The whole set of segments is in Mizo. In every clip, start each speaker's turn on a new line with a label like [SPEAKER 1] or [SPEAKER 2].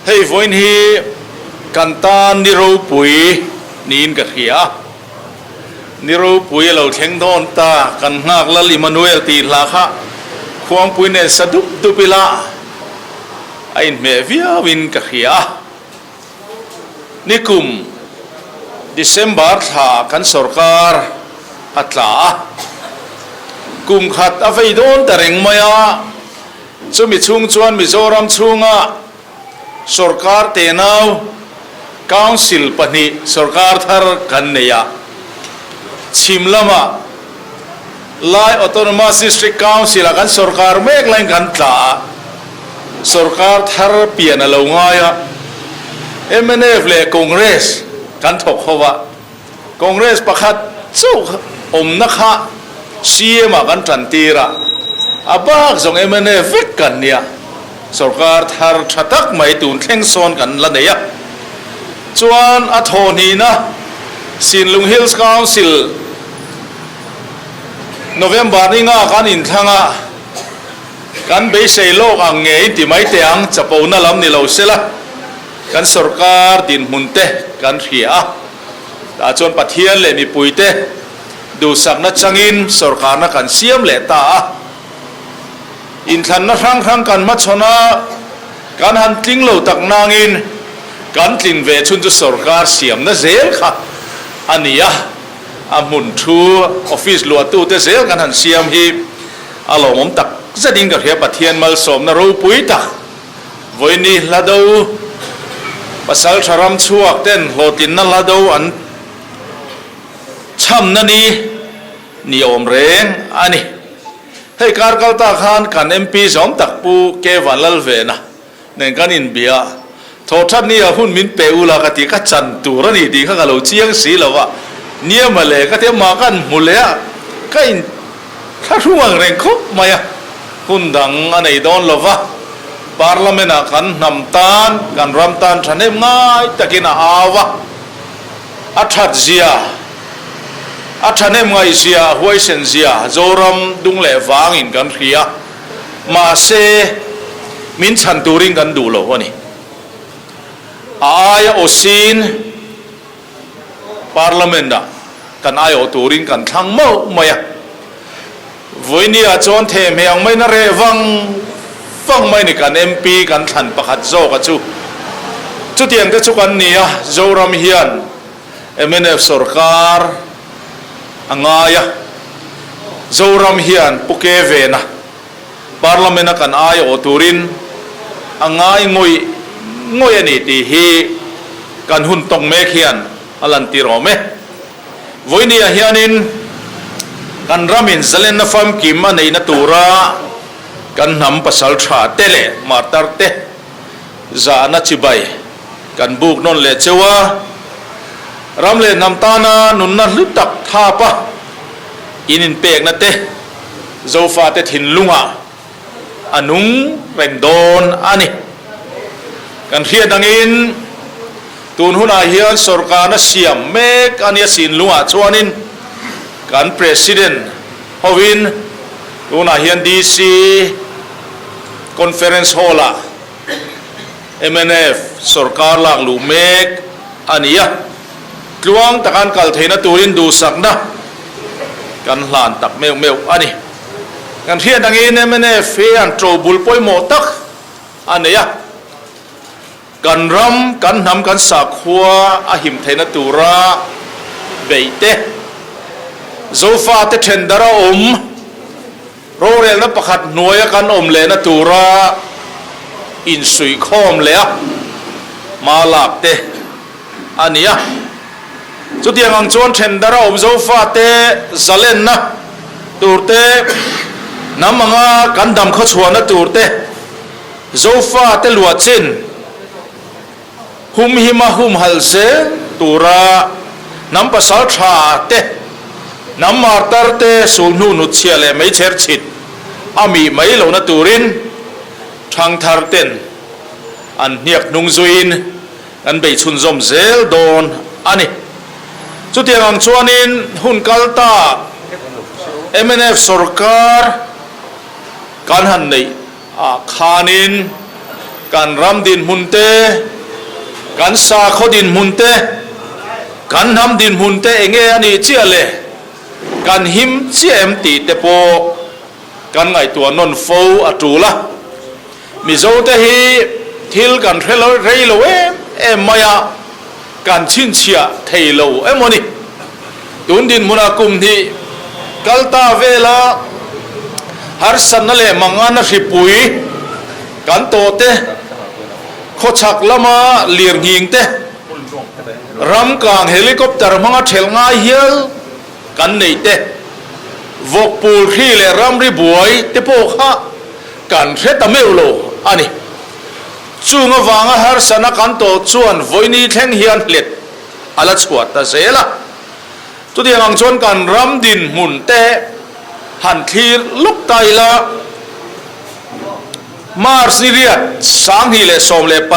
[SPEAKER 1] Hei vawiin hi kan tan ni ropui niin ka hria a, ni ropui a lo thleng dawn ta, kan nghak Lal Immanuel tih hla kha khuangpui nen sa dup dup ila a inhmeh viauin ka hria a. Nikum December thla kan sorkar a tla a, kum khat a vei dawn ta reng mai a, chumi chhung chuan Mizoram chhunga sorkar tenau Council pahnih sorkar thar kan nei a, chhim lama Lai Autonomous District Council-ah kan sorkar mek laiin kan tla a, sorkar thar pian a lo ngai a, mnf leh Congress kan thawk ho a, Congress pakhat chauh awmna kha CM-ah kan tan tir a, a bak zawng mnf vek kan nia, sorkar thar tha tak mai tun thleng sawn kan la nei a, chuan a thawhnihna Sinlung Hills Council, November ni nga kan inthlang a, kan beisei lawk ang nge in ti mai teh ang, chapona lam ni lo sela, kan sorkar dinhmun te kan hria a, tah chuan Pathian leh mipui te duhsakna changin sorkarna kan siam leh ta a, inthlanna hrang hrang kan hmachhawn a, kan han tling lo tak nangin kan tlin ve chhun chu sorkar siamna zel kha a ni a. A hmun thu office luahtute zel kan han siam hi a lawmawm tak zetin ka hria. Pathian malsawmna ropui tak vawiini hla do pasal tha ram chhuak ten hlawhtlinna hla do an chhamna ni ni awm reng a ni. Hei kar kal ta khan kan MP zawm tak Pu K Vanlalvena Nen kan inbia, Thawhthat ni ah hun min pe ula ka ti, ka chan tur a ni tih kha ka lo chiang si lo a, nia mawle ka ti a, mah ka an hmu leh a, ka in thlahrung ang reng khawp mai a, hun dang a nei dawn lo va, Parliament ah kan hnam tan, kan ram tan thahnem ngai takin a au a, a that zia, a thahnem ngaih zia, a huaisen zia Zoram dung leh vangin kan hria. Mahse, min chhan turin kan duh lo a ni. A aia awsin Parliament-ah kan aiawh turin kan thlang mauh mai a. Vawinia chuan thehmeh ang maiin a reh vang vang mai a ni kan MP kan thlan pakhat zawka chu. Chutiang te chu kan ni a, Zoram hian mnf sorkar a ngai a, Zoram hian Pu Ke Vena Parliament a kan aiawh turin a ngai ngawih ngawih a ni tih hi kan hun tawng mek hian a lantir awm e. Vawinia hianin kan ramin zalenna famkim a neihna tura kan hnam pasal tha te leh martar te zahna chibai kan buk nawn leh cheu a, ram leh hnam tana nunna hlu tak thap a in inpekna te Zofate thinlungah a nung reng dawn a ni. Kan hriat angin tun hunah hian sorkarna siam mek a nia Sinlungah chuanin kan President hovin tunah hian DC Conference Hall-ah Mnf sorkar lak luh mek a ni a, tluang taka an kal theihna turin duhsakna kan hlan tak meuh meuh a ni. Kan hriat angin mnf hi an to bul pawimawh tak a nei a, kan ram, kan hnam, kan sakhua a him theihna tura beih te, Zofate then dar a awm, Rorelna pakhat hnuaia kan awm lehna tura insuihkhawm leh a hma lak te a ni a. Chutiang ang chuan thendar a awm Zofate zalenna tur te, hnam anga kan dam khawchhuahna tur te, Zofate luahchin Humhima humhalh zel tura hnam pasal tha te, hnam martar te sulhnu hnutchhia leh meichher chhit a mih mai lohna turin thangthar ten an hniak hnung zuiin kan bei chhunzawm zel dawn a ni. Chutiang ang chuanin hun kal ta mnf sorkar kan han neih ah khanin. Kan ram dinhmun te, kan sakhaw dinhmun te, kan hnam dinhmun te enge a nih chiah le kan him chiah em tih te pawh kan ngaihtuah nawn fo a tul a. Mizote hi thil kan hre rei lo em em mai a, kan chhinchhiah thei lo emaw ni. Tun dinhmunah kum hnih kal ta vela harsatna leh mangana hripui kan tawh te, khawchhak lama lirnghing te, ram kang helicopter hmanga thelh ngai hial kan neih te, vawk pul hri leh ramri buai te pawh kha kan hre ta meuh lo a ni. Chung avanga harsatna kan tawh chuan vawiini thleng hian hlet a la chhuah ta zel a. Chutiang ang chuan kan ram dinhmun te han thlir lawk ta ila, March ni riat 2018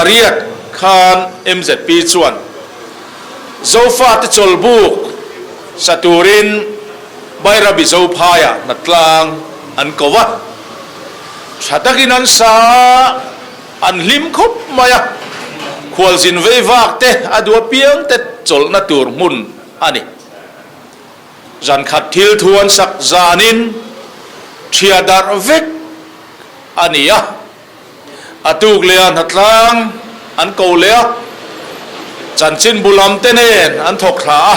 [SPEAKER 1] khan mzp chuan Zofate chawlhbuk sa turin Bairabi Zophaiah hnatlang an ko a. Tha takin an sa a, an hlim khawp mai a. Khualzin vei vak te a duh apiang te chawlhna tur hmun a ni. Zan khat thil thu an sak zanin ṭhia darh vek a ni a. A tuk leh a hnatlang an ko leh a, chanchinbu lam te nen an thawk thla a.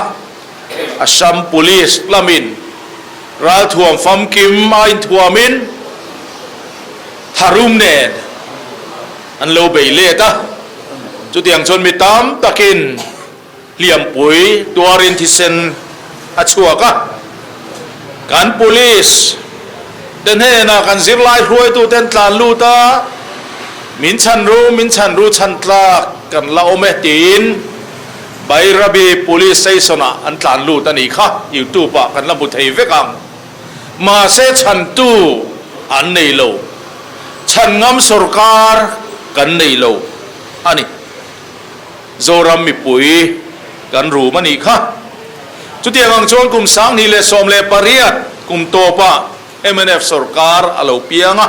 [SPEAKER 1] Assam Police lamin ralthuam famkim a inthuamin tharum nen an lo bei let a. Chutiang chuan mi tam takin hliampui tuarin thisen a chhuak a. Kan Police te hnenah kan zirlai hruaituten tlan lut a, Min chhan ru, min chhan ru, chhan tlak kan la awm e tiin Bairabi Police Station ah an tlan lut a nih kha, YouTube ah kan la hmu thei vek ang. Mahse chhantu an nei lo, chhan ngam sorkar kan nei lo a ni. Zoram mipui kan rum a nih kha. Chutiang ang chuan kum 2018 kum tawpah mnf sorkar a lo piang a.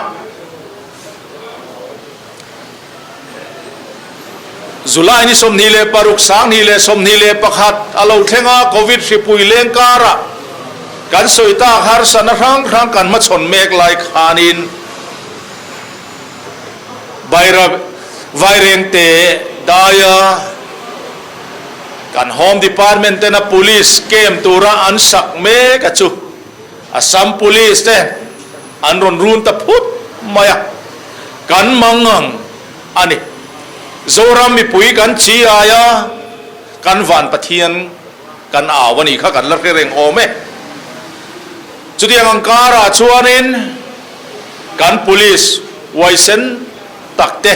[SPEAKER 1] July ni 26, 2021 a lo thleng a, Covid hripui leng karah kan sawi tak harsatna hrang hrang kan hmachhawn mek lai khanin, Baira Vairengte daia kan Home Department tena Police camp tura an sak mek a chu Assam Police te an rawn run ta phut mai a, kan mangang a ni. Zoram mipui kan chi aia kan van Pathian kan au a nih kha kan la hre reng awm e. Chutiang ang karah chuanin kan police huaisen tak te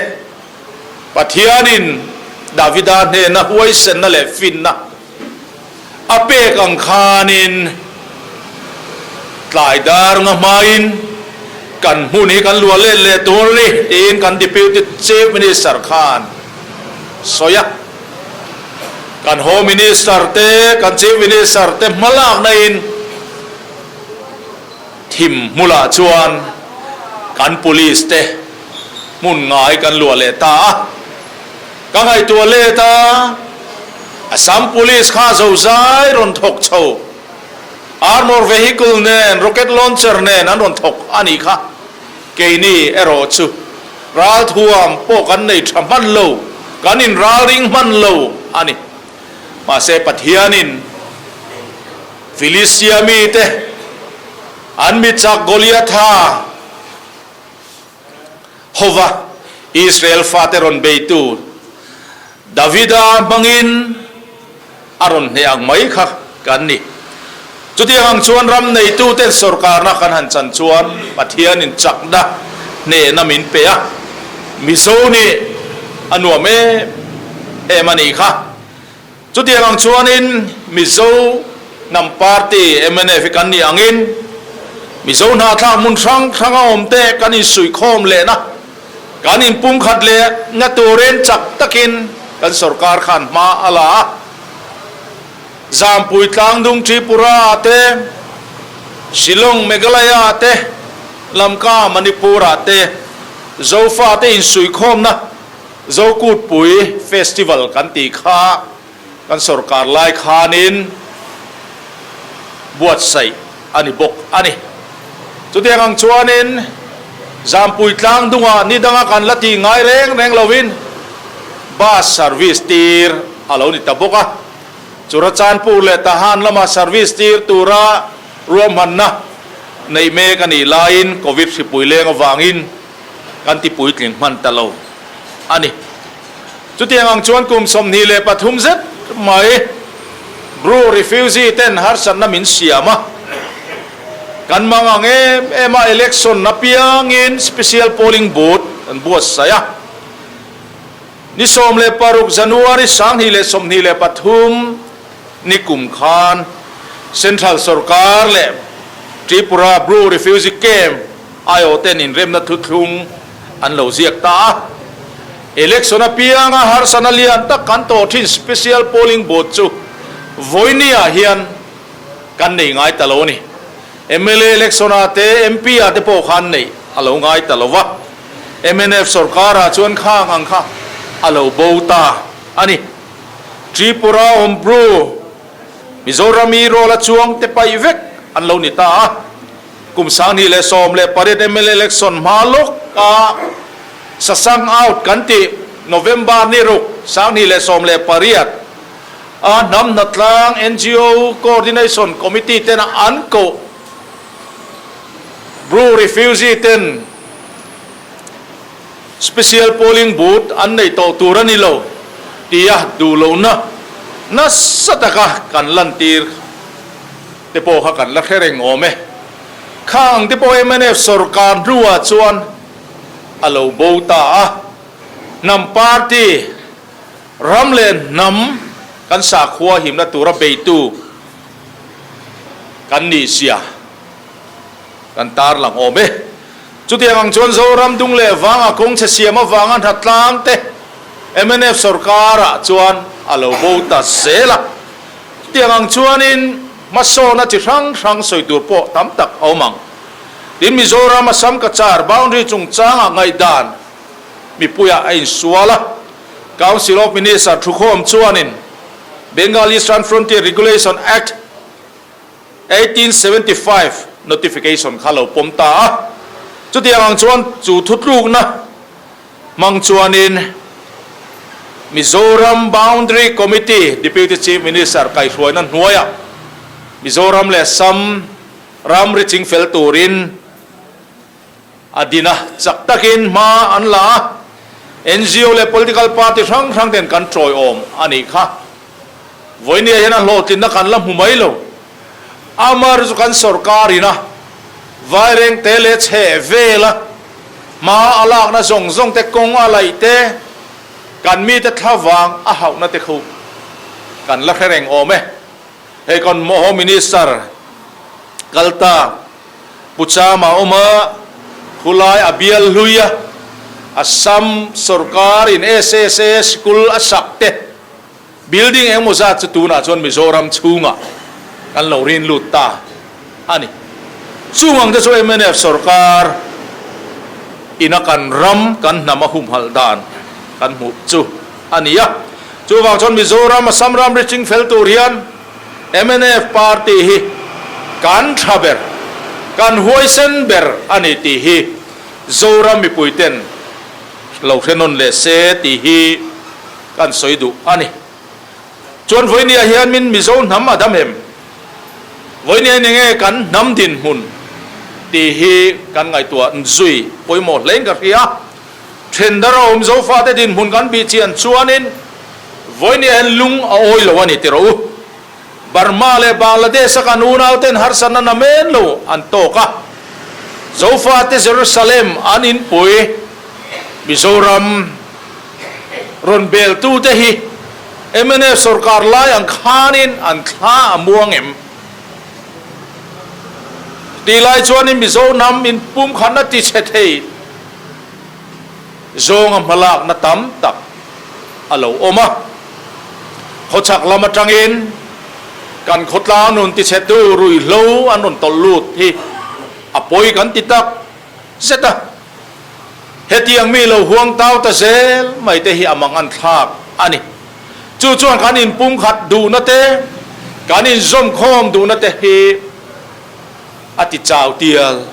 [SPEAKER 1] Pathianin Davida hnena huaisenna leh finna a pek ang khanin tlai dar nga hmain kan hmun hi kan luah let leh tur a ni tiin kan Deputy Chief Minister khan sawi a. Kan Home Minister te, kan Chief Minister te hmalakna in thim hmulah chuan kan Police te hmun ngai kan luah leh ta a. Ka ngaihtuah let a, Assam Police kha zozai rawn thawk chho, Armour Vehicle nen, Rocket Launcher nen an rawn thawk a nih kha. Keini erawh chu ralthuam pawh kan nei tha hman lo, kan inralring hman lo a ni. Mahse Pathianin Filistia mite an mi chak Goliatha hova Israel fate rawn beitu Davida hmangin a rawn hneh ang mai kha kan ni. Chutiang ang chuan ram neituten sorkarna kan han chan chuan Pathianin chakna hnehna min pe a, Mizo nih a nuam em em a nih kha. Chutiang ang chuanin Mizo hnam party mnf hi kan nih angin Mizo hnahthlak hmun hrang hranga awmte kan insuihkhawm lehna, Kan inpumkhat leh na turin chak takin kan sorkar khan hma a la a. Zampui Tlangdung Tripura ah te, Shillong Meghalaya ah te, Lamka Manipur ah te Zofa te insuihkhawmna. Zokutpui Festival kan tih kha kan sorkar lai khanin buatsaih a ni bawk a ni. Chutiang ang chuanin Zampui tlang dungah ni danga kan la tih ngai reng reng lovin bus service tir a lo ni ta bawk a. Churachandpur leh Tahan lama service tir tura ruahmanna neih mek a nih laiin Covid hripui leng avangin kan ti puitling hman ta lo a ni. Chutiang ang chuan kum 23 zet mai Bru refugee ten harsatna min siam a, kan mang ang em em a election apiangin special polling booth an buatsaih a. Ni 16 January 2023 ni kum khan Central sorkar leh Tripura Bru Refugee Camp aiawh ten inremna thuthlung an lo ziak ta a. Election apianga harsatna lian tak kan tawh thin Special Polling Booth chu vawinia hian kan nei ngai ta lo a ni. Mla election ah te MP ah te pawh khan neih a lo ngai ta lo va. Mnf sorkar ah chuan khang ang kha a lo bo ta a ni. Tripura awm Bru Mizoram i rawl a chuang te paih vek an lo ni ta a. Kum 2018 mla election hma lawk a Sasang out kan tih November ni ruk 2018 a hnam hnatlang ngo Coordination Committee tena an koh Bru refugee ten Special polling booth an nei tawh tur a ni lo tia duh lohna nasa taka kan lantir te pawh kha kan la hre reng awm e. Khang te pawh mnf sorkar hnuah chuan a lo bo ta a, hnam party ram leh hnam kan sakhua himna tura beitu kan nih zia kan tarlang awm e. Chutiang ang chuan Zoram dung leh vanga kawng chhe siam avanga hnatlang te mnf sorkarah chuan a lo bo ta zel a. Chutiang ang chuanin hmasawna chi hrang hrang sawi tur pawh tam tak a awm ang. Tin, Mizoram Assam Cachar boundary chungchangah ngaihdan mipuiah a insual a, Council of Minister thukhawm chuanin Bengal Eastern Frontier Regulation Act 1875 notification kha lo pawm ta a. Chutiang ang chuan chu thutlukna hmang chuanin Mizoram Boundary Committee Deputy Chief Minister kaihhruaina hnuaiah Mizoram leh Assam Ramri chingfel turin a din a, chak takin hma an la a, ngo leh political party hrang hrang ten kan tawiawm a nih kha. Vawinia hian a hlawhtlinna kan la hmu mai lo. Amar chu kan sorkar in a, Vairengte leh chheh vela hma a lakna zawng zawng te kawng a laih te, kan mite thlavang a hauhna te khu kan la hre reng awm e. Hei kan Home Minister kal ta Pu Chama awm a, khulai a bial hlui a, Assam sorkar in SSA sikul a sak te building engemaw zat chu tunah chuan Mizoram chhungah kan lo rin lut ta a ni. Chung ang te chu mnf sorkar ina kan ram kan hnam a humhalh dan kan hmuh chu a ni a. Chuvang chuan Mizoram Assam ramri chingfel tur hian mnf party hi kan tha ber, kan huaisen ber a ni tih hi Zoram mipuiten lo hre nawn leh se tih hi kan sawi duh a ni. Chuan vawinia hian min Mizo hnam a dam em? Vawinia hian enge kan hnam dinhmun tih hi kan ngaihtuah zui pawimawh hlein ka hria. Thendar a awm Zofate dinhmun kan bih chian chuanin vawinia hian lung a awi lo a ni ti rawh u. Burma leh Bangladesh a kan unauten harsatna namen lo an tawk a. Zofate Jerusalem an inpui Mizoram rawn beltute hi mnf sorkar lai ang khanin an thla a muang em? Tih lai chuanin Mizo hnam inpumkhatna tichhe thei Zawnga hmalakna tam tak a lo awm a. Khawchhak lam atangin kan khawtlang nun tichhetu ruihhlo an rawn tawlh lut hi a pawi kan ti tak zet a. Hetiang mi lo huang tau ta zel mai te hi a mang an thlak a ni. Chu chuan kan inpumkhat duhna te, kan inzawmkhawm duhna te hi a ti chau tial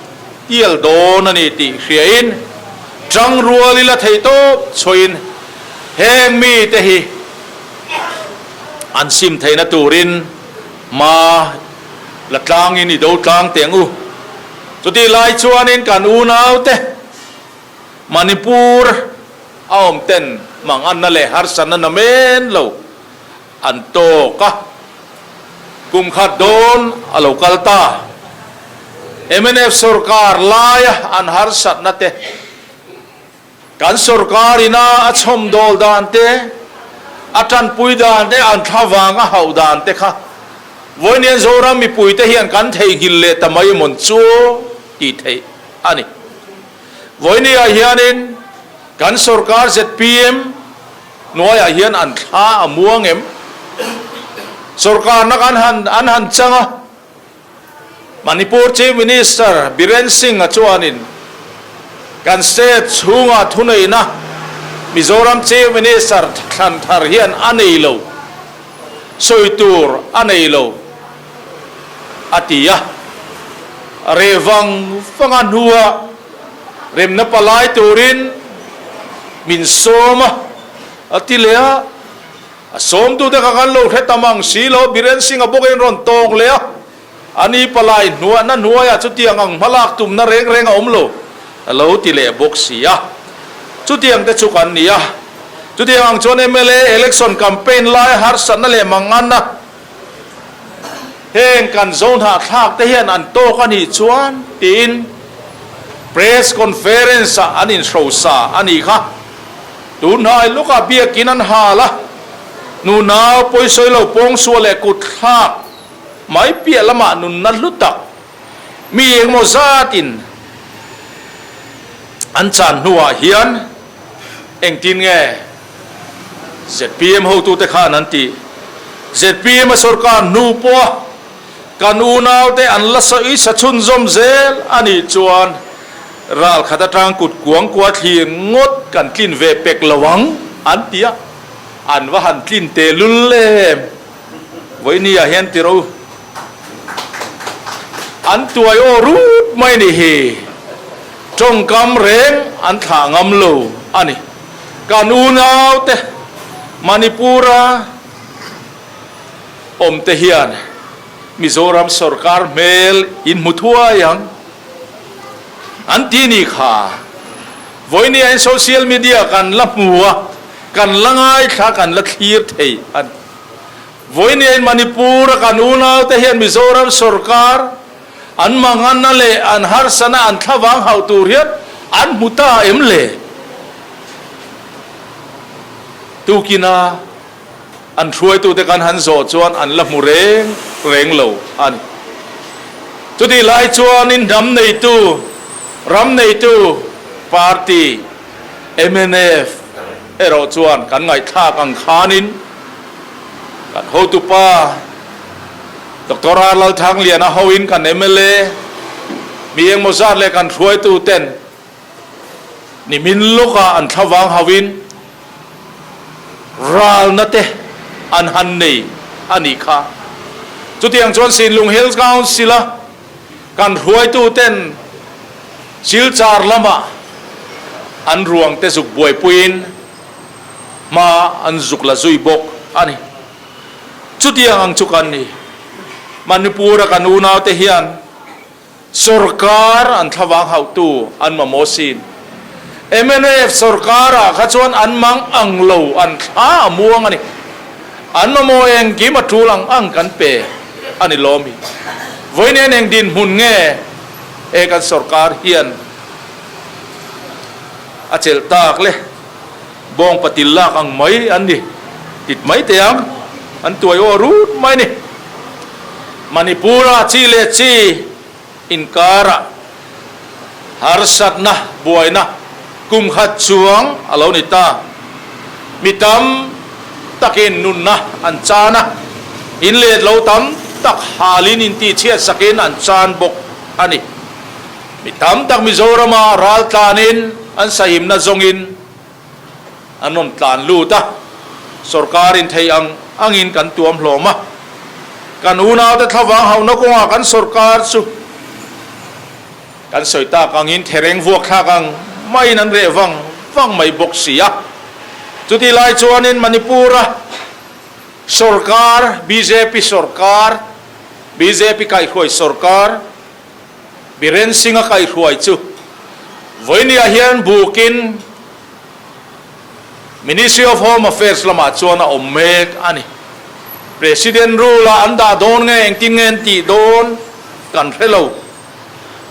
[SPEAKER 1] tial dawn a ni tih hriain tangrual ila theih tawp chhuahin heng mite hi an sim theihna turin hma la tlangin i do tlang teh ang u. Chutih lai chuanin kan unaute Manipur a awm ten manganna leh harsatna namen lo an tawk a, kum khat dawn a lo kal ta. Mnf sorkar laia an harsatna te, kan sorkar ina a chhawmdawl dan te, a tanpui dan te, an thlavang a hauh dan te kha vawiin Zoram mipuite hian kan theihnghilh leh ta mai emawn chu tih theih a ni. Vawinia hianin kan sorkar zpm hnuaiah hian an thla a muang em? Sorkarna kan han an han chang a, Manipur Chief Minister Biren Singh-a chuanin kan state chhunga thuneihna Mizoram Chief Minister thlan thar hian a nei lo, sawi tur a nei lo a ti a. Reh vang vanga hnua remna palai turin min sawm a, a ti leh a. A sawmtute kha kan lo hre tam ang si lo, Biren Singh-a bawkin rawn tawng leh a. Ani palai hnuahna hnuaiah chutiang ang hmalak tumna reng reng a awm lo, a lo ti leh bawk si a. Chutiang te chu kan ni a. Chutiang ang chuan mla election campaign laia harsatna leh manganna heng kan zohnahthlak te hian an tawk a nih chuan tiin press conference ah an inhrosa a nih kha. Tunhnai lawkah biakin an hal a, nunau pawisawi lo pawngsual leh kutthlak Mai piah lamah nunna hlu tak mi engemaw zatin an chan hnuah hian engtin nge zpm hotute khan an tih? Zpm a sorkar hnu pawha kan unaute an la sawi sa chhunzawm zel a nih chuan ral khat atang kut kuang kua thlir ngawt kan tlin ve pek lo ang an ti a, an va han tlin tehlul em! Vawinia hian ti ro an tuai aw rut mai ni hi tawngkam reng an thlah ngam lo a ni. Kan unaute Manipur-a awmte hian Mizoram sorkar hmel in hmu thuai ang an ti ni kha. Vawinia hian social media kan la hmu a, kan la ngaithla, kan la thlir thei a ni. Vawinia in Manipur a kan unaute hian Mizoram sorkar an manganna leh an harsana an thlavang hauh tur hian an hmu ta em le? Tukina an hruaitute kan han zawh chuan an la hmu reng reng lo a ni. Chutih lai chuanin hnam neitu, ram neitu party mnf erawh chuan kan ngaihthlak ang khanin kan hotupa Doctor R Lalthangliana hoin kan mla mi engmaw zat leh kan hruaitu ten nimin lawkah an thlavang hauhin ralna te an han nei a nih kha. Chutiang chuan Sinlung Hills Council-a kan hruaitu ten Silchar lamah an ruang te zuk buaipuiin hma an zuk la zui bawk a ni. Chutiang ang chu kan ni. Manipur-a kan unaute hian sorkar an thlavang hauhtu an mamawh sin. Mnf sorkarah kha chuan an mang ang lo, an thla a muang a ni. An mamawh engkim a tul ang ang kan pe a ni lawm hi. Vawiin eng dinhmun nge he kan sorkar hian a chelh tak le? Bawng patil lak ang mai an ni tit mai teh ang, an tuai aw rut mai ni. Manipur-a chi leh chi inkarah harsatna buaina kum khat chuang a lo ni ta. Mi tam takin nunna an chan a, in let lo tam tak halin intihchhiat sakin an chan bawk a ni. Mi tam tak Mizorama raltlanin. an sahimna zawngin an rawn tlan lut a, sorkarin theih ang angin kan tuam hlawm a. Kan unaute thlavang hauhna kawngah kan sorkar chu kan sawi tak angin thereng vuak thlak ang maiin an reh vang vang mai bawk si a. Chutih lai chuanin Manipur-a sorkar, bjp sorkar, bjp kaihhruai sorkar, Biren Singh-a kaihhruai chu vawinia hian bukin Ministry of Home Affairs lamah chuan a awm mek a ni. President rule-ah an dah dawn nge engtin nge an tih dawn kan hre lo.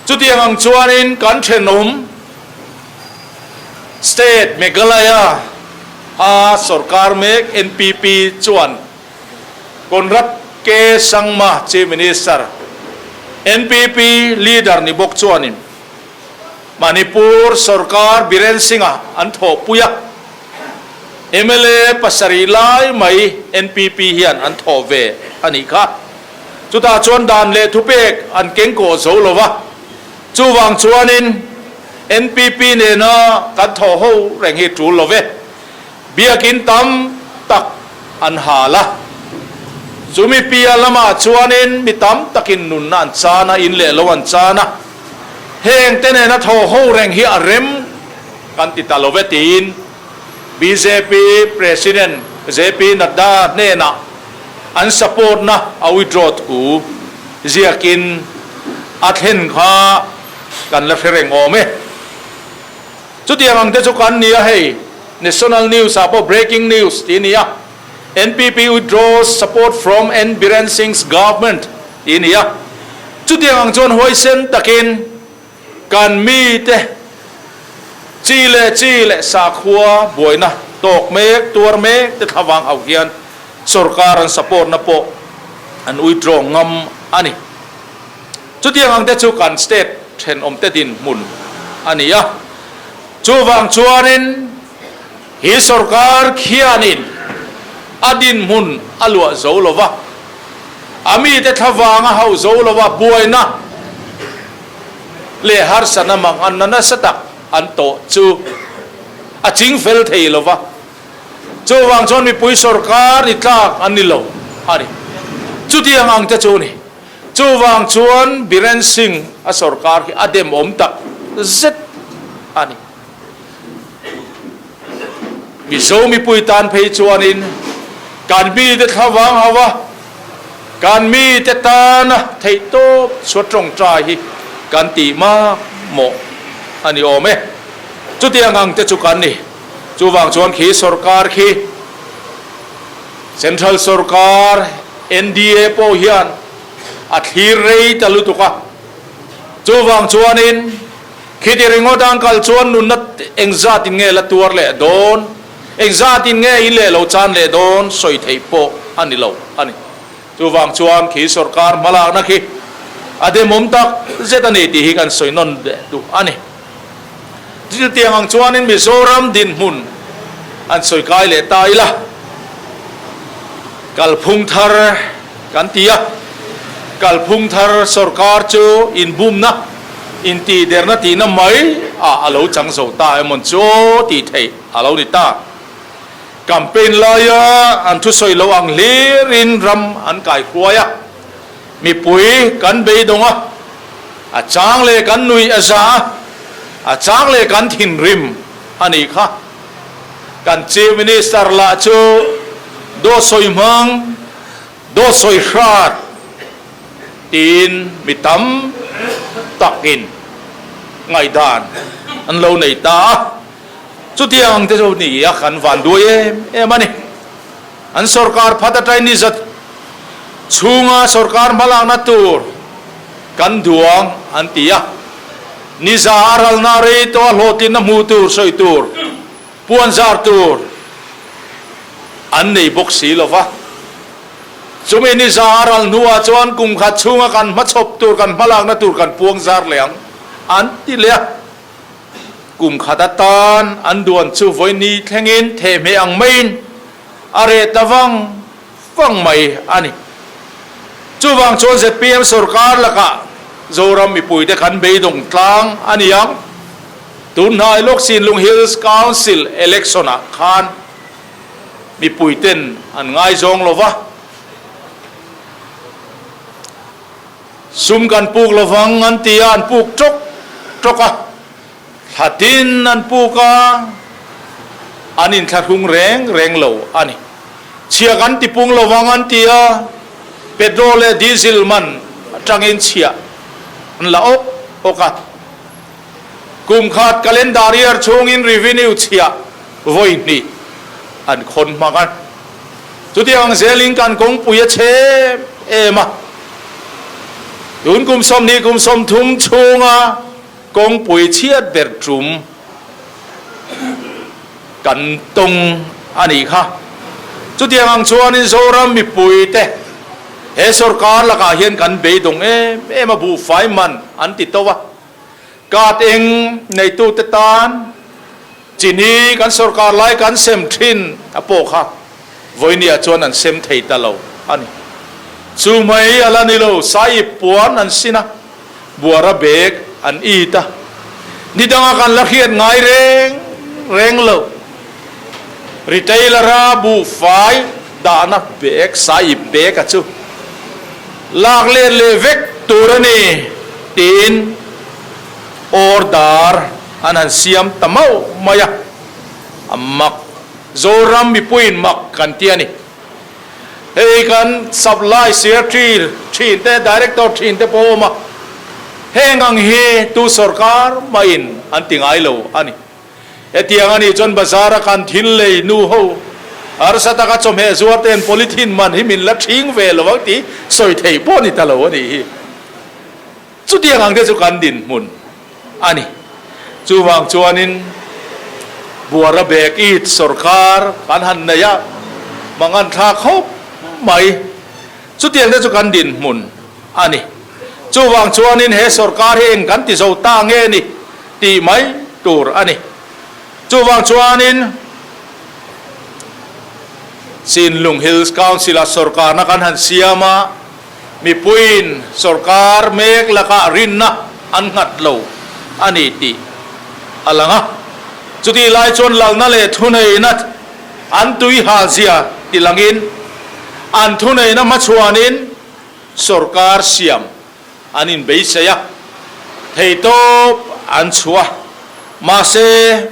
[SPEAKER 1] Chutiang ang chuanin kan thenawm State Meghalaya a sorkar mek NPP chuan Conrad K. Sangma Chief Minister, NPP leader ni bawk chuanin Manipur sorkar Biren Singh-a an thawhpui a, mla pasarih lai mai NPP hian an thawh ve a nih kha. Chutah chuan dan leh thupek an kengkawh zo lo va, chuvang chuanin NPP nena kan thawh ho reng hi tul lo ve. Biakin tam tak an hal a, chumi piah lamah chuanin mi tam takin nunna an chan a, in leh lo an chan a, heng te nena thaw ho reng hi a rem kan ti ta lo ve tiin bjp President JP Nadda hnenah an support na a withdraw thu ziakin a thlen kha kan la hre reng awm e. Chutiang ang te chu kan ni a hei, National News ah pawh breaking news tih a ni a, NPP withdraws support from N Biren Singh's government tih a ni a. Chutiang ang chuan huaisen takin kan mite chi leh chi leh sakhua buaina tawk mek, tuar mek te thlavang hauh hian sorkar an support na pawh an withdraw ngam a ni. Chutiang ang te chu kan state thenawmte dinhmun a ni a, chuvang chuanin hi sorkar khianin a dinhmun a luah zo lo va, a mite thlavang a hauh zo lo va, buaina leh harsatna manganna nasa tak an tawh chu a ching fel thei lo va, chuvang chuan mipui sorkar ni tlak an ni lo a ni. Chutiang ang te chu a ni. Chuvang chuan Biren Singh a sorkar hi a demawm tak zet a ni. Mizo mipui tan phei chuanin kan mite thlavang ho a, kan mite tana theihtawp chhuat tawngtai hi kan tih mak mawh a ni awm e. Chutiang ang te chu kan ni. Chuvang chuan khi sorkar khi Central sorkar NDA pawh hian a thlir rei ta lutuk a, chuvang chuanin khiti ringawt ang kal chuan nunna engzatin nge la tuar leh dawn, engzatin nge in leh lo chan leh dawn sawi theih pawh a ni lo a ni. Chuvang chuan khi sorkar hmalakna khi a demawm tak zet a ni tih hi kan sawi nawn leh duh a ni. Chutiang ang chuanin Mizoram dinhmun an sawi kai leh ta ila, kalphung thar kan ti a, kalphung thar sorkar chu inbumna, intihderna tihna mai ah a lo chang zo ta emawn chu aw tih theih a lo ni ta. Campaign laia an thusawi lo ang hlirin ram an kaihruai a. Mipui kan beidawng a, a chang leh kan nuih a za a, a chang leh kan thinrim a nih kha. Kan Chief Minister lah chu dawt sawi hmang, dawt sawi hrat tiin mi tam takin ngaihdan an lo nei ta a. Chutiang ang te chu ni a kan van duai em em a ni. An sorkar phat atangin ni zat chhunga sorkar hmalakna tur kan duang an ti a. Ni za a ralna rei tawh a hlawhtlinna hmuh tur sawi tur, puan zar tur an nei bawk si lo va. Chumi ni za a ral hnuah chuan kum khat chhunga kan hmachhawp tur, kan hmalakna tur kan puang zar leh ang an ti leh a. Kum khat atan an duan chu vawi thlengin thehmeh ang maiin a reh ta vang vang mai a ni. Chuvang chuan zpm sorkar lakah Zoram mipuite kan beidawng tlang a ni ang. Tunhnai lawk Sinlung Hills Council election ah khan mipui ten an ngaizawng lo va, sum kan puk lovang an ti a, an puk tawk tawk a, thla tin an puk a, an inthlahrung reng reng lo a ni. Chhia kan ti pung lovang an ti a, petrol leh diesel man atangin chhia an la awk awk a. Kum khat calendar year chhungin revenue chhiah vawi hnih an khawn hmang a. Chutiang ang zelin kan kawngpui a chhe em em a. Tun kum 20 kum 30 chhunga kawngpui chhiat ber tum kan tawng a nih kha. Chutiang ang chuanin Zoram mipuite he sorkar lakah hian kan beidawng em em a, buhfai man an ti to a. Card eng neitute tan chini kan sorkar lai kan sem thin a pawh kha vawinia chuan an sem thei ta lo a ni. Chu mai a la ni lo, saiip puan an sin a, buara bag an it a, ni danga kan la hriat ngai reng reng lo. Retailer a buhfai dahna bag, saiip bag a chu lak let leh vek tur a ni tiin order an han siam ta mauh mai a, a mak Zoram mipuiin mak kan ti a ni. Hei kan supply secretary thin te, director thin te pawh a awm a, heng ang hi tu sorkar mahin an ti ngai lo a ni. Hetiang a nih chuan bazar a kan thil lei nu ho harsa taka chawhmeh zuar ten polythene man hi min la thing ve lo ang tih sawi theih pawh ni ta lo a nih hi. Chutiang ang te chu kan dinhmun a ni. Chuvang chuanin buara bag it sorkar kan han nei a, mangan thlak khawp mai. Chutiang te chu kan dinhmun a ni. Chuvang chuanin he sorkar hi eng kan ti zo ta nge ni tih mai tur a ni. Chuvang chuanin Sinlung Hills Council-a sorkarna kan han siam a, mipuiin sorkar mek lakah rinna an nghat lo a ni tih a lang a. Chutih lai chuan lalna leh thuneihna an tui hal zia ti langin an thuneihna hmachhuanin sorkar siam an inbeisei a, theitawp an chhuah a. Mahse,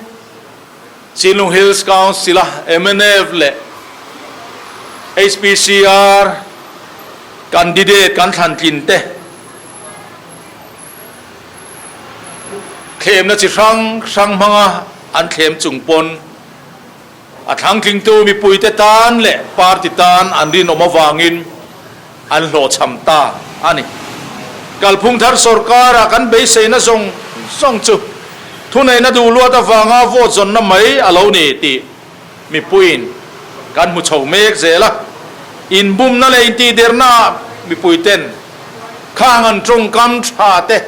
[SPEAKER 1] Sinlung Hills Council-a mnf leh HPCR candidate kan thlan tlin te thlemna chi hrang hrang hmanga an thlem chung pawn A thlangtlingtu mipuite tan leh party tan an rinawm avangin an hlawhchham ta a ni. Kalphung thar sorkara kan beiseina zawng zawng chu thuneihna duh luat avanga vote zawnna mai a lo ni tih mipuiin kan hmu chho mek zel a. Inbumna leh intihdernaah mipuiten khang an tawngkam tha te,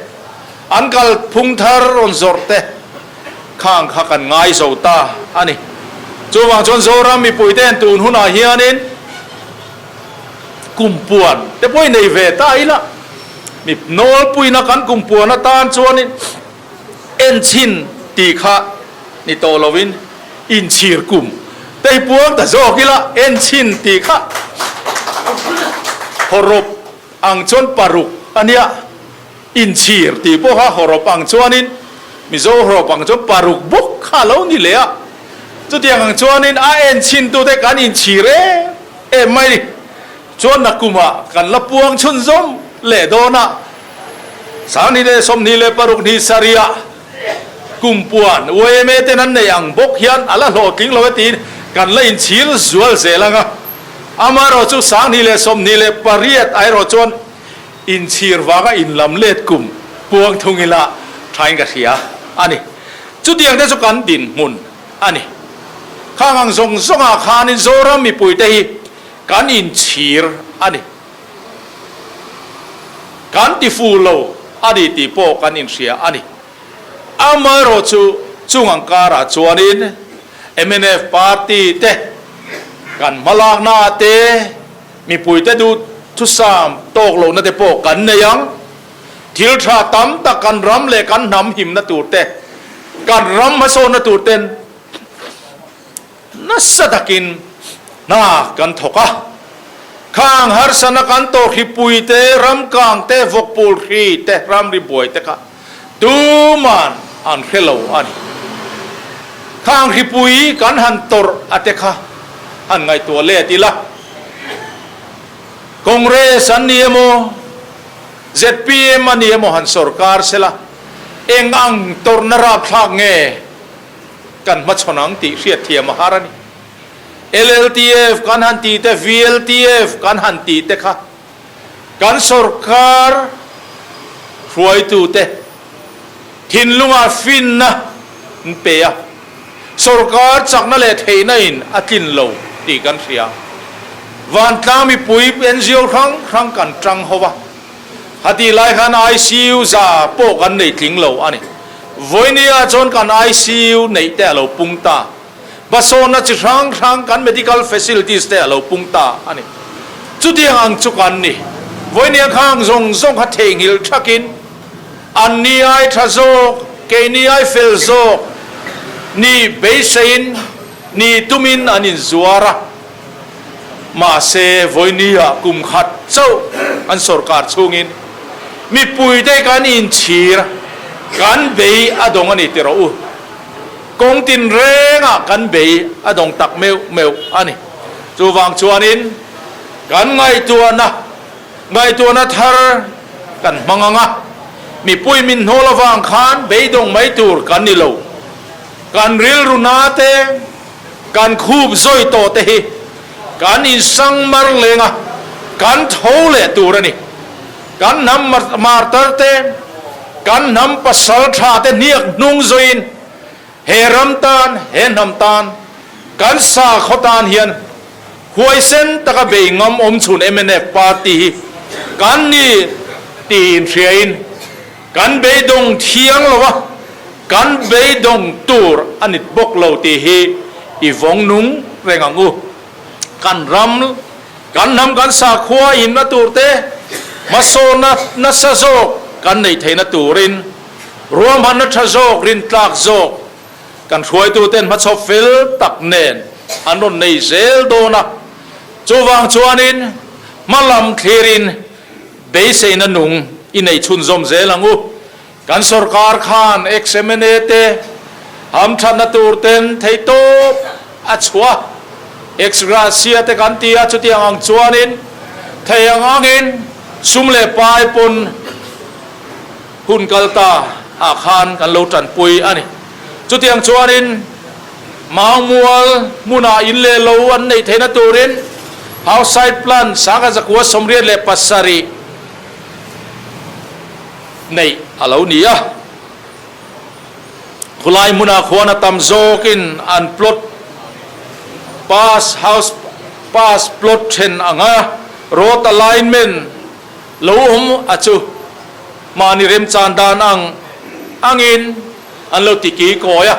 [SPEAKER 1] an kalphung thar rawn zawrh te, Khang kha kan ngai zo ta a ni. Chuvang chuan Zoram mipuite hian tun hunah hianin kumpuan te pawh i nei ve ta ila, mi nawlpuina kan kumpuan atan chuanin enchhin tih kha ni tawh lovin inchhir kum te hi puang ta zawk ila, enchhin tih kha hawrawp ang chuan paruk a nia. Inchhir tih pawha hawrawp ang chuanin Mizo hawrawp ang chuan paruk bawk kha a lo ni leh a. Chutiang ang chuanin a enchhintute kan inchhir em em mai ni. Chuan nakumah kan la puang chhunzawm leh dawn a, 2026 ni sarihah kumpuan yma ten an neih ang bawk hian a la hlawhtling lo e tiin kan la inchhir zual zel ang a. Amaherawhchu 2028 erawh chuan Inchhir vanga inlam let kum puang thung ila thain ka hria a ni. Chutiang te chu kan dinhmun a ni. Khang ang zawng zawngah khanin Zoram mipuite hi kan inchhir a ni. Kan ti fu lo a ni tih pawh kan inhria a ni. Amaherawh chu chung ang karah chuanin mnf party te kan hmalaknaah te, Mipuite duh thusam tawk lohna te pawh kan nei ang. Thil tha tam tak kan ram leh kan hnam himna tur te Kan ram hmasawnna tur ten nasa takin hna kan thawk a. Khang harsana kan tawh hripui te, ramkang te, vawkpul hri te, ramri buai te kha tuman an hre lo a ni. Khang hripui kan han tawrh a te kha han ngaihtuah let ila. Congress an ni emaw, zpm a ni emaw han sorkar sela eng ang tawrhna rapthlak nge kan hmachhawn ang tih hriatthiam a har a ni. LLTF kan han tih te, VLTF kan han tih te kha kan sorkar hruaitute thinlungah finna an pe a, sorkar chakna leh theihna in a tlin lo tih kan hria. Vantlang mipui NGO hrang hrang kan tang ho a, Khatih lai khan ICU za pawh kan nei tling lo a ni. Vawinia chuan kan ICU neih te a lo pung ta. Hmasawnna chi hrang hrang kan medical facilities te a lo pung ta a ni. Chutiang ang chu kan ni. Vawinia khang zawng zawng kha theihnghilh thakin an ni ai tha zawk, keini ai fel zawk ni beiseiin ni tumin an inzuar a. Mahse, vawinia kum khat chauh an sorkar chhungin mipuite kan inchhir, kan bei a dawng a ni ti rawh u. Kawng tinrengah kan bei a dawng tak meuh meuh a ni. Chuvang chuanin kan ngaihtuahna, ngaihtuahna thar kan hmang ang a, mipui min hnawl avang khan beidawng mai tur kan ni lo. Kan rilru nate, Kan khup zawi tawh te hi kan insang mar leng a, kan tho leh tur a ni. Kan hnam martar te, kan hnam pasal tha te hniak hnung zawiin he ram tan, he hnam tan, kan sakhaw tan hian huaisen taka bei ngam awm chhun mnf party hi kan ni tiin hriain, Kan beidawng thiang lo a, kan beidawng tur a nit bawk lo tih hi i vawng nung reng ang u. Kan ram, kan hnam kan sakhua inna tur te, hmasawnna nasa zawk kan neih theihna turin ruahmanna tha zawk, rintlak zawk kan hruaituten hmachhawp fel tak nen an rawn nei zel dawn a. Chuvang chuanin hmalam thlirin Beiseina nung i nei chhunzawm zel ang u. Kan sorkar khan ex-MNA te hamthatna tur ten theihtawp a chhuah a, ex-gratia te kan ti a, chutiang ang chuanin thei ang angin sum leh pai pawn hun kal ta ah khan kan lo tanpui a ni. Chutiang chuanin Maumual hmunah in leh lo an neih theihna turin House Site Plan 1987 neih a lo ni a. Khulai hmunah khuan a tam zawkin an plot pass house pass plot then anga road alignment lo awm a chu mahni remchan dan ang angin An lo ti ki kawi a.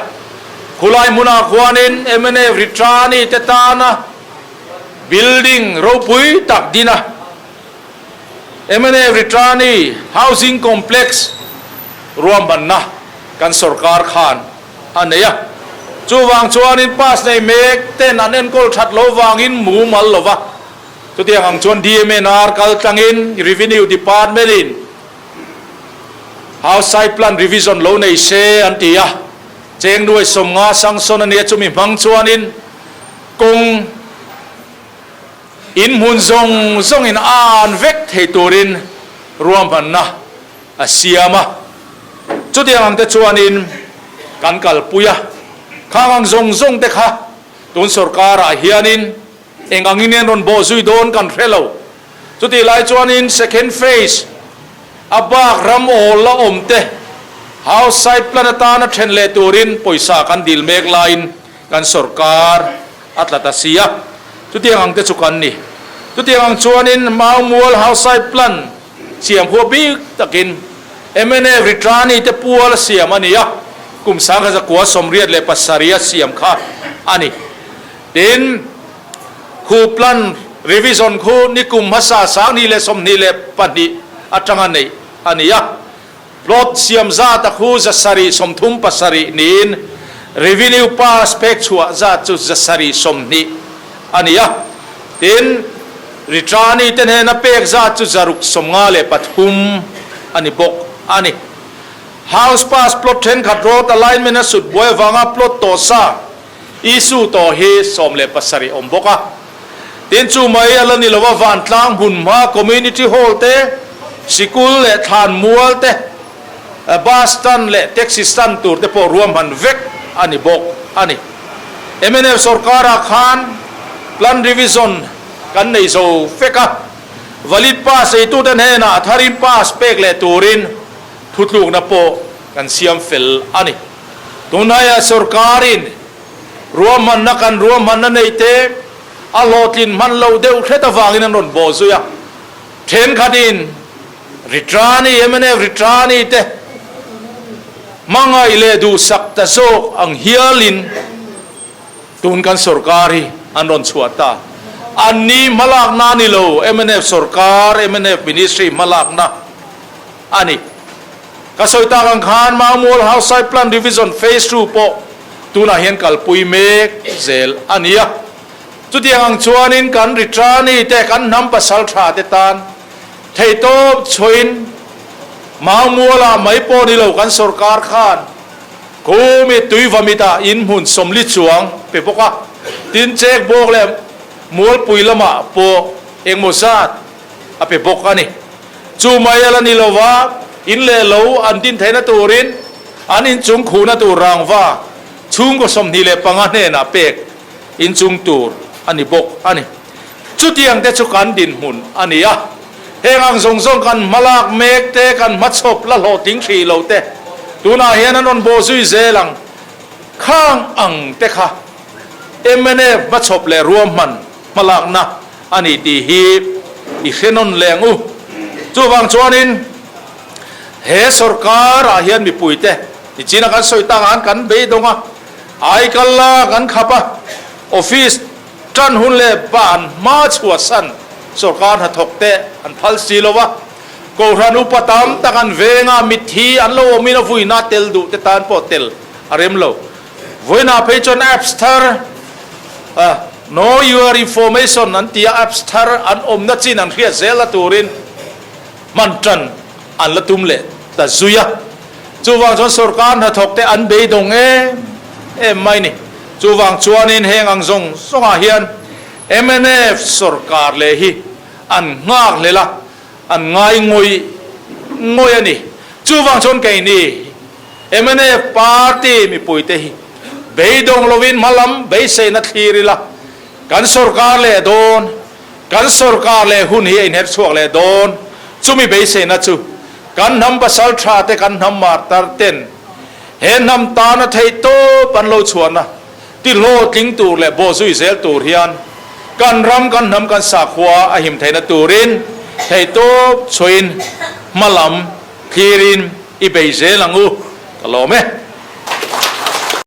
[SPEAKER 1] Khulai hmunah khuanin mnf Ritrani te tana building ropui tak din a, mnf Ritrani Housing Complex ruahmanna kan sorkar khan a nei a. Chuvang chuanin pass nei mek ten an enkawl that lo vangin mumal lo va. Chutiang ang chuan DMNR kal tlangin Revenue Department in House site plan revision lo nei se an ti a, cheng nuai 50 sanction a nia chumi hmang chuanin kawng in hmun zawng zawngin a an vek thei turin ruahmanna a siam a. Chutiang ang te chuanin kan kalpui a, khang ang zawng zawng te kha tun sorkarah hianin eng angin an rawn bawhzui dawn kan hre lo. Chutih lai chuanin second phase a bak ram awl la awm te house site plan atana then leh turin pawisa kan dil mek laiin kan sorkar a tla ta si a, chutiang ang te chu kan ni. Chutiang ang chuanin Maumual house site plan siam huap bik takin mnf Ritrani te pual a siam a ni a, kum 1987 a siam kha a ni. Tin. Khu plan revision khu nikum hmasa 2022 atanga neih a ni a. Plot siam zat a khu 737 niin Revenue Pass pek chhuah zat chu 720 a ni a. Tin, Returny te hnena pek zat chu 653 a ni bawk a ni. House Pass plot thenkhat road alignment a sut buai avanga plot tawh sa issue tawh hi 17 awm bawk a. Tin, chu mai a la ni lo a, vantlang hmunhma community hall te, sikul leh thlan mual te, bus stand leh taxi stand tur te pawh ruahman vek a ni bawk a ni. Mnf sorkarah khan plan revision kan nei zo vek a, valid pass eitute hnenah a tharin pass pek leh turin thutlukna pawh kan siam fel a ni. Tunhnaia sorkarin ruahmanna kan ruahmanna neih te a hlawhtlin hman loh deuh hret avangin an rawn bawh zui a. Thenkhatin Ritrani, mnf Ritrani te hmangaih leh duhsak ta zawk ang hialin tun kan sorkar hi an rawn chhuah ta. Anni hmalakna a ni lo, mnf sorkar, mnf ministry hmalakna a ni. Ka sawi tak ang khan Maumual House Site Plan Revision Phase ii pawh tunah hian kalpui mek zel a ni a. Chutiang ang chuanin kan Ritrani te, kan hnam pasal tha te tan theihtawp chhuahin Maumualah mai pawh ni lo kan sorkar khan Khumi Tuivamita in hmun 40 chuang pe bawk a, tin chek bawk leh Mualpui lamah pawh engmaw zat a pe bawk a ni. Chu mai a la ni lo va, in leh lo an din theihna turin an inchung khuhna tur rangva chhungkaw 25 hnenah pek inchung tur a ni bawk a ni. Chutiang te chu kan dinhmun a ni a, heng ang zawng zawng kan hmalak mek te, kan hmachhawp la hlawhtling hrih lo te tunah hian an rawn bawh zui zel ang. Khang ang te kha mnf hmachhawp leh ruahman hmalakna a ni tih hi i hre nawn leh ang u. Chuvang chuanin he sorkarah hian mipuite nichina kan sawi tak ang kan beidawng a, aikal la kan khap a, office tan hun leh ban hma chhuahsan sorkar hnathawk te an phal si lo va, Kohhran upa tam tak an veng a, mitthi an lo awmin a vuina tel duh te tan pawh tel a rem lo. Vawiinah phei chuan apps thar Know Your Information an ti a, apps thar an awmna chin an hriat zel a turin hman tan an la tum leh ta zui a. Chuvang chuan sorkar hnathawk te an beidawng em em mai ni. Chuvang chuanin heng ang zawng zawngah hian mnf sorkar leh hi an nghak hlel a, an ngai ngawih ngawih a ni. Chuvang chuan keini mnf party mipuite hi beidawng lovin hmalam beiseina thlir ila, kan sorkar leh dawn, kan sorkar leh hun hi a inher chhuak leh dawn. Chumi beiseina chu kan hnam pasal tha te, kan hnam martar ten he hnam tana theih tawp an lo chhuahna ti hlawhtling tur leh bawhzui zel tur hian kan ram, kan hnam, kan sakhua a him theihna turin theihtawp chhuahin hmalam thlirin i bei zel ang u. Ka lawm e.